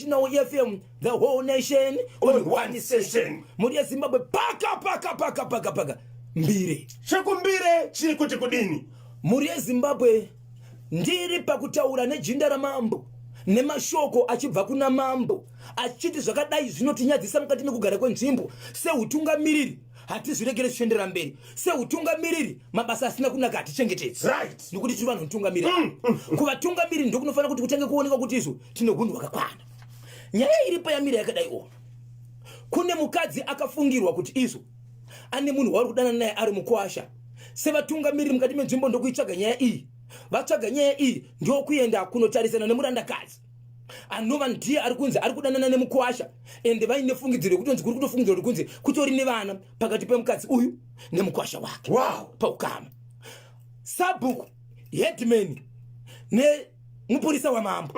National FM, the whole nation on one session. Mhuri yeZimbabwe paka paka paka paka paka mbire. Chekumbire chiri kuti kudini? Mhuri yeZimbabwe ndiri pakutaura nejinda ramambo nemashoko achibva kuna mambo achiti zvakadai zvinotinyadzisa mukati mekugara kwenzvimbo seutungamiriri hatizviregere zvichienderera mberi seutungamiriri mabasa asina kunaka hatichengetedzi right. Nekuti tiri vanhu vanotungamirira Kuvatungamiriri ndokunofanira kuti kutange kuonekwa kuti izvo tine hunhu hwakakwana. Nyaya iripo yamira yakadai o kune mukadzi akafungirwa kuti izvo ane munhu wauri kudanana naye ari mukwasha. Sevatungamiriri mukati menzvimbo ndokuitsvaga nyaya iyi, vatsvaga nyaya iyi ndokuenda kunotarisana nemurandakadzi anova ndiye ari kunzi ari kudanana nemukwasha, ende vaine fungidziro yekutonzi kuri kutofungidzira kuti kunzi kutori nevana pakati pemukadzi uyu nemukwasha wake. Paukama sabhuku, headman nemupurisa wamambo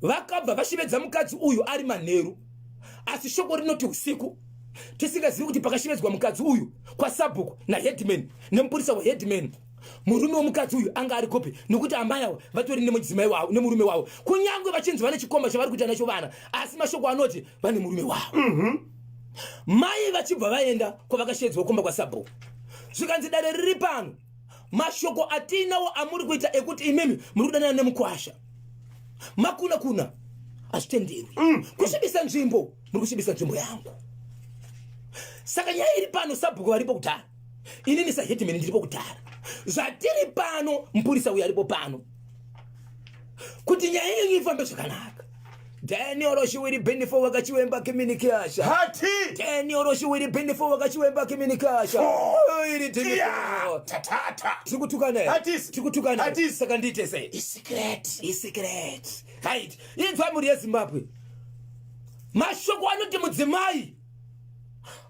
vakabva vashivedza mukadzi uyu ari manheru, asi shoko rinoti usiku, tisingazivi kuti pakashivedzwa mukadzi uyu kwasabhuku naheadman nemupurisa waheadman, murume womukadzi uyu anga ari kopi, nokuti amai avo vatori nemudzimai wavo nemurume wavo, kunyange vachinzi vane chikomba chavari kuita nacho vana, asi mashoko anoti vane murume wavo. Mai vachibva vaenda kwavakashedzwa kumba kwasabhuku, zvikanzi dare riri pano, mashoko atiinawo amuri kuita ekuti imimi muri kudanana nemukwasha makuna kuna hazvitenderwi. Kusvibisa nzvimbo, muri kusvibisa nzvimbo yangu. Saka nyaya iri pano, sabhuku varipo kudhara, inini saheadman ndiripo kudhara, zvatiri pano mupurisa uyo aripo pano kuti nyaya yenyu ifambe zvakanaka. Daniel Oshiwiri Benefo wakachiwemba kiminikiasha. Hati. Daniel Oshiwiri Benefo wakachiwemba kiminikiasha. Oh. Iri tini. Yeah. Tatata. Tiri kutukana here? Hatisi. Tiri kutukana. Hatisi. Saka ndiite sei? Isecret. Isecret. Right. Inzwa mhuri yeZimbabwe. Mashoko anoti mudzimai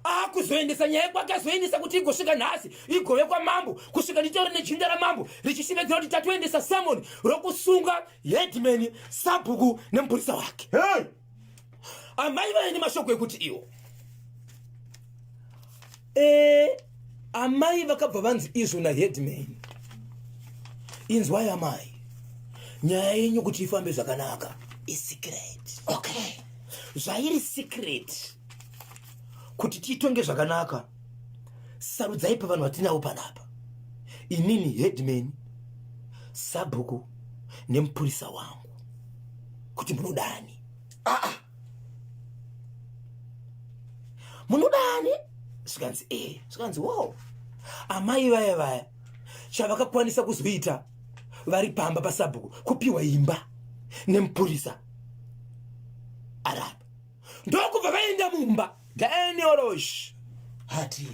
akuzoendesa nyaya kwake, azoendesa kuti igosvika nhasi igove kwamambo, kusvika nditaure nejinda ramambo richishevedzera kuti tatoendesa summon rokusunga headman, sabhuku nemupurisa wake. Hey! Amai vaine mashoko ekuti iwo amai vakabva vanzi izvo naheadman, inzwai amai, nyaya yenyu kuti ifambe zvakanaka isecret. Zvairi secret kuti tiitonge zvakanaka, sarudzai pavanhu vatinavo panapa, inini headman, sabhuku nemupurisa wangu, kuti munodani. Ah. Munodani? Zvikanzi zvikanzi wo amai vaya vaya chavakakwanisa kuzoita vari pamba pasabhuku kupiwa imba nemupurisa arapa, ndokubva vaenda mumba. Daniel Hati.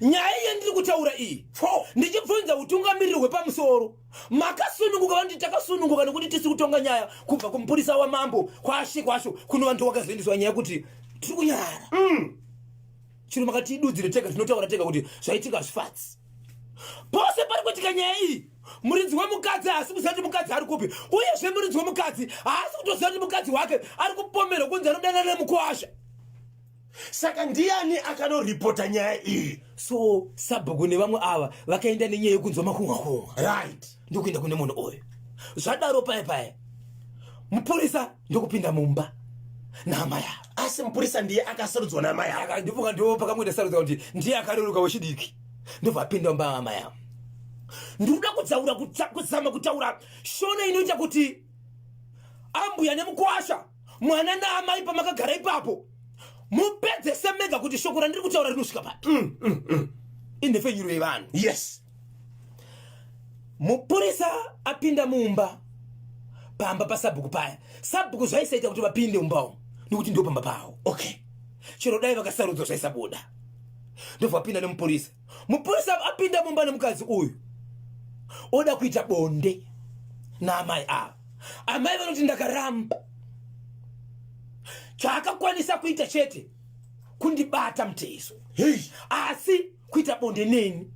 Nyaya yandiri kutaura iyi, ndichibvunza utungamiriri hwepamusoro, makasununguka? Vanoti takasununguka nekuti tisi kutonga nyaya kubva kumupurisa wamambo kwashe kwasho kunova ndo wakazoendeswa nyaya kuti tiri kunyara. Chiro makatidudzire tega, tinotaura tega kuti zvaitika hazvifadzi. Pose pari kuitika nyaya iyi, muridzi wemukadzi haasi kuziva kuti mukadzi ari kupi, uyezve muridzi wemukadzi haasi kutoziva kuti mukadzi wake ari kupomerwa kunzi anodanana nemukwasha. Saka ndiani akanoripota nyaya iyi? So sabhuku nevamwe ava vakaenda nenyaya yekunzwa makunwa kunwa. Ndokuenda kune munhu uyu. Zvadaro paya paya mupurisa ndokupinda mumba naamai ava. Asi mupurisa ndiye akasarudzwa naamai ava? Ndifunga ndo pakamboita sarudzwa kuti ndiye akareruka wechidiki, ndobva apinda mumba maamai ava. Ndikuda kudzaura kuzama kutaura shona inoita kuti ambuya nemukwasha, mwana naamai, pamakagara ipapo mupedzese mega kuti shoko randiri kutaura rinosvika papi. Inhefenyuro yevanhu. Mupurisa apinda mumba pamba pasabhuku paya, sabhuku zvaisaita kuti vapinde mumba umu nekuti ndo pamba pavo. Chero dai vakasarudzwa zvaisabuda. Ndobva vapinda nemupurisa. Mupurisa apinda mumba nemukadzi uyu, oda kuita bonde naamai ava. Amai vanoti ndakaramba, chaakakwanisa kuita chete kundibata mutezo. Hey. Asi kuita bonde neni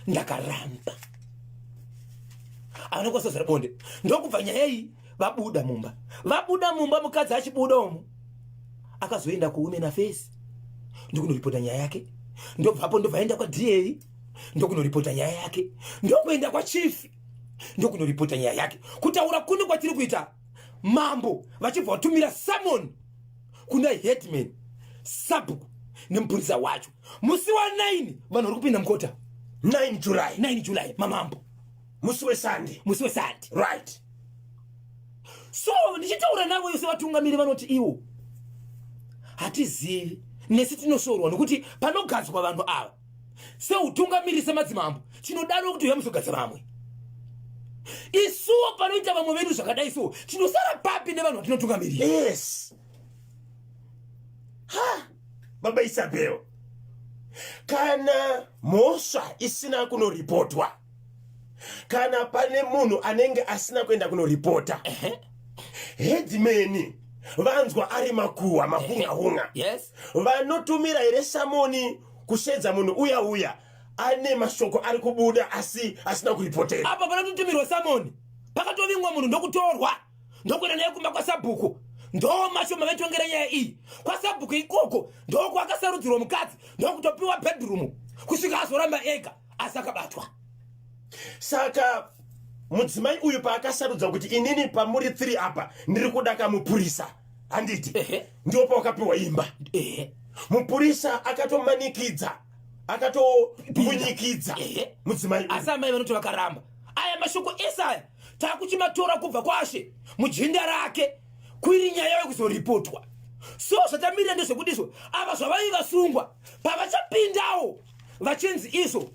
ndakaramba. Havana kukwanisa bonde, ndokubva nyaya iyi vabuda mumba. Vabuda mumba, mukadzi achibuda umu akazoenda kuwomen affairs ndokunoripota nyaya yake, ndobvapo ndobva aenda kwaDA ndokunoripota nyaya yake, ndokuenda kwachief ndokunoripota nyaya yake. Kutaura kuno kwatiri kuita, Mambo vachibva vatumira summon kuna headman, sabhuku nemupurisa wacho musi wa9. Vanhu vari kupinda mukota. 9 July. 9 July, mamambo. Musi weSunday. Musi weSunday. So ndichitaura navo yose vatungamiri, vanoti iwo hatizivi, nesi tinosvorwa nokuti panogadzwa vanhu ava seutungamiri, semadzimambo tinodaro kuti uya muzogadza vamwe. Isuwo panoita vamwe vedu zvakadai, so tinosara papi nevanhu vatinotungamirira? Yes, ha, baba Isabel, kana mhosva isina kunoripotwa, kana pane munhu anenge asina kuenda kunoripota, headman vanzwa ari makuhwa, mahungahunga, vanotumira here summon kushedza munhu uya uya ane mashoko ari kubuda asi asina kuripotera? Apa panototumirwa summon, pakatovingwa munhu, ndokutorwa, ndokuenda naye kumba kwasabhuku. Ndo mashoma vaitongera nyaya iyi kwasabhuku ikoko. Ndokwakasarudzirwa mukadzi, ndokutopiwa bedroom kusvika azoramba ega, asi akabatwa. Saka mudzimai uyu paakasarudza kuti inini pamuri 3 apa ndiri kuda kamupurisa, handiti? Ehe. Ndipo pawakapiwa imba. Ehe. Mupurisa akatomanikidza, akatombunyikidza mudzimai uyu. Asi amai vanoti vakaramba. Aya mashoko ese aya takuchimatora kubva kwashe mujinda rake, kuiri nyaya yekuzoripotwa. So zvatamirira ndezvekuti izvo ava zvavai vasungwa, pavachapindawo vachinzi izvo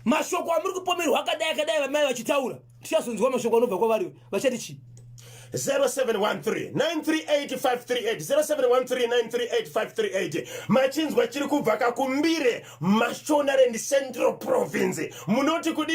mashoko amuri kupomerwa akadai akadai, vamai vachitaura, tichazonzwa mashoko anobva kwavari vachati chii. 0713 938 538, 0713 938 538. Machinzwa chiri kubva kakumbire Mashonaland Central Province, munoti kudi?